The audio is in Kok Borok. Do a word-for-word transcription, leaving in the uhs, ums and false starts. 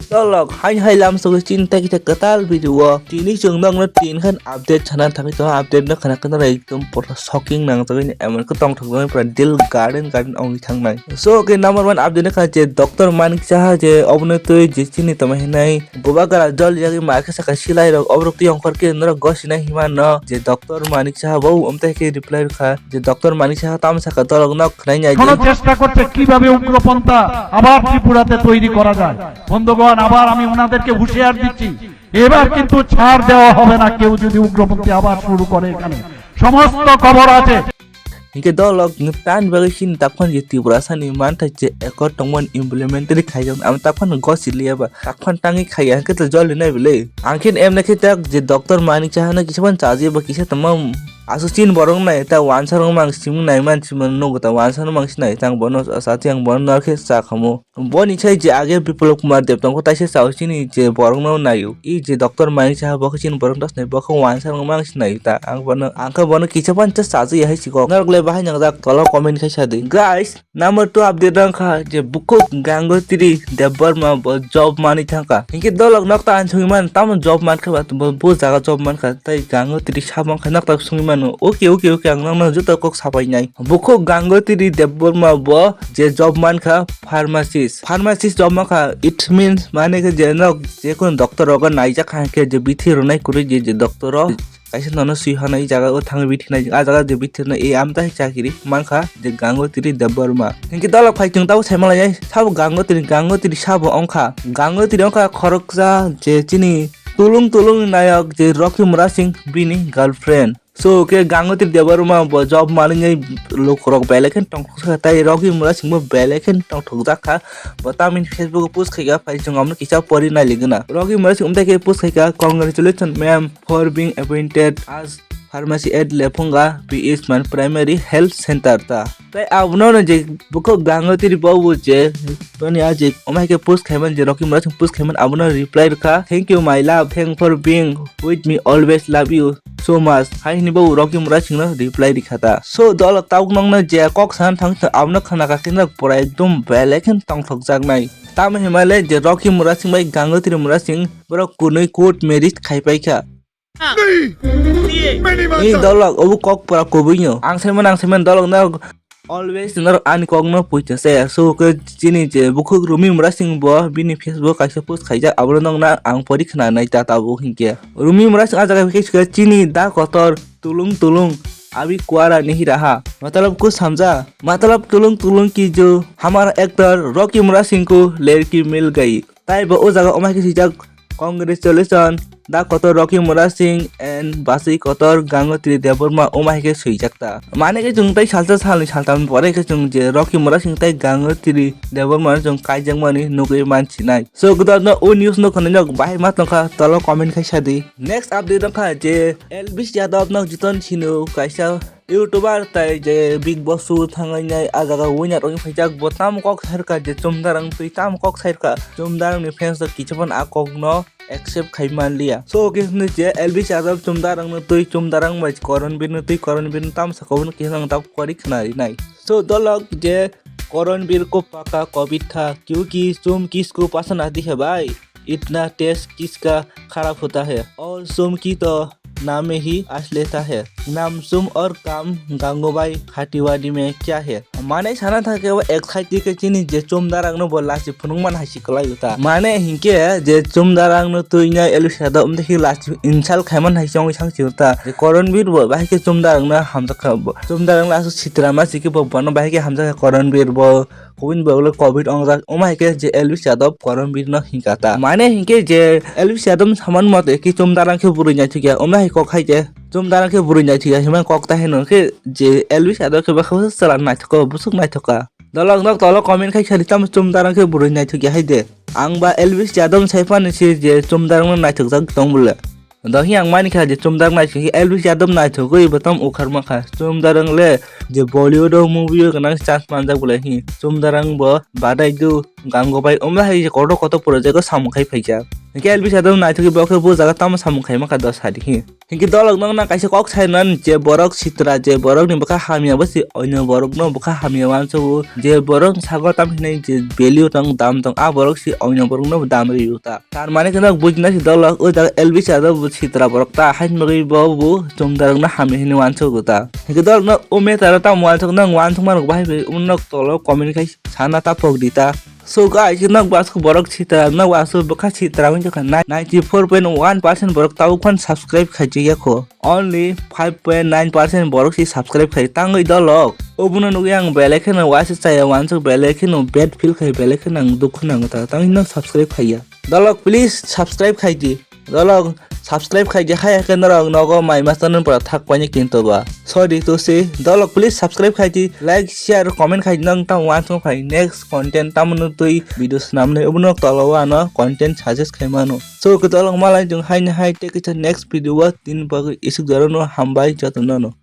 Dolok hai hai lam sogwi chini tei kisa kwtal video o tini chwng nokno tin khan update sana thangwi tongo. Update no khana khana ekdom pura shocking nang jagwi emon khe tongthok jagwi pura dil garden garden ongwi thangnai. So ke number one update no kha je doctor Manik Saha je obono twi je chini tamo hinai bubagra jol yagwi ma khe saka silai rok oborok twi ongkhor khe norok gosinai hima no je doctor Manik Saha bo omtai khe reply kha je doctor Manik Saha tamo saka dolok nok khwnai nyai. এখনো চেষ্টা করছে কিভাবে উগ্রপন্থা আবার ত্রিপুরাতে তৈরি করা যায়। বন্ধুগণ, আবার আমি ওনাদেরকে হুঁশিয়ার দিচ্ছি, এবার কিন্তু ছাড় দেওয়া হবে না কেউ যদি উগ্রপন্থী আবার শুরু করে এখানে। সমস্ত খবর আছে। Hinkhe dolok tan bagwi chini takphano je Tripura sani manthai je accord tongmani implementary khaijak, amo takphano gosi liya ba takphano tangwi khaiya hinkhe to joli nai bwle. Ang khe emna khe tak je doctor Manik Saha no kisa phano chaji ba kisa tongma aswk chini borok nai ta wansa rok mang simung nai man simung nugo ta wansa no mang sinai tang bono sati ang bono nor khe cha khamo. Boni sai je age Biplab Kumar Deb tongkho taisa chao chini je borokno naio. I je doctor Manik Saha bo khe chini borokno tasnai bo khe wansa rok mang sinai ta. Ang bono, ang khe bono kisa phano cha chaji hai sikok. Norok le bahai nangjak tolo comment khai sadi. Guys, number two update wngkha je bukhuk Gangotri Debbarma bo job manwi thangkha. Hinkhe dolok nok ta ansugwi man tamo job mankha ba bo, bo jaga job mankha. Tai Gangotri samung khe nok ta sungwi mano. Okay, okay, okay, ang nokno joto kok sapai nai. Bukhuk Gangotri Debbarma bo je job mankha pharmacist. Pharmacist job mankha, it means mane khe je nok je kono doctor rogo naijak kha khe je bithi rwnai kwrwi je, je doctor rok kaisa nono swi hwnai jaga o thangwi bithi nai, a jaga je bithi rwnai e amta hai chakiri mankha je Gangotri Debbarma. Hinkhe dolok phai chwng tabuk sai malai sabo Gangotri, Gangotri sabo wngkha, Gangotri wngkha khoroksa je chini tulung tulung ni nayok je Rocky Murasing bini girlfriend. So khe Gangotri Debbarma bo job manwi lukurok belai khe tongthok kha, tai Rocky Murasing bo belai khe tongthok jak kha. Bo tamni Facebook o post khaikha, phai chwng amno kisa pori nailigwna. Rocky Murasing umtai khe post khaikha, "Congratulations ma'am for being appointed as pharmacy at Lephunga P H man Primary Health Center ta." Tai abono no je bukhuk Gangotri bo bo je toni a je omai khe post khaiman je Rocky Murasing post khaiman abono reply rwkha, "Thank you my love, thank for being with me, always love you so much," hai hwnwi bo Rocky Murasing no reply rikha ta. So dolok tabuk nokno je kok sana thang abono khna kha khe nok pura ekdom belai khe tongthok jaknai. Tamo hinmale je Rocky Murasing bai Gangotri Murasing borok kunui court marriage khaipai kha. Ni dolok obo kok pura kubui no. Ang saiman, ang saiman dolok no always no ani kok no puita se. So ke chini je bukhuk Rumi Murasing bo bini Facebook kaisa post khaijak, abono nokna ang pori khna nai ta tabuk hinkhe. Rumi Murasing a jaga khe chini da kotor tulung tulung abhi kuara nahi raha. Matlab kuch samjha? Matlab tulung tulung ki jo hamara actor Rocky Murasing ko ladki mil gayi. Tai bo o jaga omai khe swijak, "Congratulations, da kotor Rocky Murasing and basi kotor Gangotri Debbarma," omai khe swijak ta. Mane khe chwng tai salsa salni saltam pore khe chwng je Rocky Murasing tai Gangotri Debbarma no chwng kaijakmani nugwi mansinai. So, gwdalno o news no khwnwi nok bahai ma tongkha, tolo comment khai sadi. Next update wngkha je Elvish Yadav no jiton sino kaisa YouTuber tai je Bigg Boss o thangwi nai a jaga winner wngwi phaijak, bo tamo kok sairwkha je Chumdarang twi tamo kok sairwkha, Chumdarang ni fans rok kicha phano a kok no accept khai manliya. So khe hwnwi je Elvish Yadav Chumdarang no twi, Chumdarang bai Karanbir no twi, Karanbir no tamo saka bono kisa no tabuk pori khna rinai. So dolok je Karanbir ko paka covid tha, kyunki Chum kisko pasand aati hai bhai, itna taste kiska kharab hota hai, aur Chum ki to naam hi aas leta hai. Naam Chum aur kaam Gangubai Khatiwadi mein kya hai? Mane sana thake bo excited khe chini je Chumdarang no bo lachi phunukman hai si kwlai uta. Mane hinkhe je Chumdarang no twi nai Elvish Yadav umde hi lachi insult khaiman hai si ongwi sang si uta. Je Karanbir bo bahai khe Chumdarang no hamjak kha bo. Chumdarang laso sitra ma si khe bo bono bahai khe hamjak kha Karanbir bo. Kubun bo ulo covid ongjak, omo hai khe je Elvish Yadav Karanbir no hinkha ta. Mane hinkhe je Elvish Yadav saman mote ki Chumdarang khe bwrwi naithokya, omo hai kok hai je Chumdarang khe bwrwi naithokya himang kok ta hino khe je Elvish Yadav khe bakha chwla naithokya, bwswk naithokya. Dolok nok tolo comment khai sadi tamo Chumdarang khe bwrwi naithokya hai de. Ang ba Elvish Yadav sai phano si je Chumdarang no naithokjak tong bole. Dohi ang mani kha je Chumdarang naising khe Elvish Yadav naithogwi bo tam ukharma kha. Chumdarang le je Bollywood o movie o gwnang chance manjak bolai hi. Chumdarang bo Badai Du, Gangubai, omla hai je kotor kotor project o samung khai phaijak. Hinkhe Elvis Yadav naithokgwi bo khe bo jaga tamo samung khaima kha dos sadi hi. Hinkhe dolok nokna kaisa kok sai nani je borok sitra je borokni bwkha hamya bo si oino borokno bwkha hamya wansugo je borok sago tam hinai je value tong dam tong a borok si oino borokno dam rwio ta. Tar mane khe nok bujina si dolok o jaga Elvis Yadav bo sitra borok ta hain bagwi bo bo chwngdarokno hamya hinwi wansugo ta. Hinkhe dolok no o matter o tamo wansuk nang wansuk manok bahai bai nok tolo comment khai sana ta pok di ta. So guys, nok basu borok sitra, nok basu bwkha sitra wngkha ninety-four point one percent borok tabuk phano subscribe khaijak ya kho. Only five point nine percent borok si subscribe khai tangwi dolok. Obono nugwi ang belai kheno waisa chaya wansuk belai kheno bad feel khai belai kheno ang dukhu nango ta tangwi no subscribe khaiya. Dolok please subscribe khaidi. Dolok subscribe khaidi hai khe norok nogo mai master nung pora thak paini kinto ba. Sorry to say, dolok please subscribe khaidi, like, share, comment khaidi nang tamo wansuk khai next content tamo no twi video snamnai obono tolo ano content suggest khaimano. So khe dolok malai jung hai ni hai tei kisa next video o tin bagwi isuk jaro no hambai joto no no.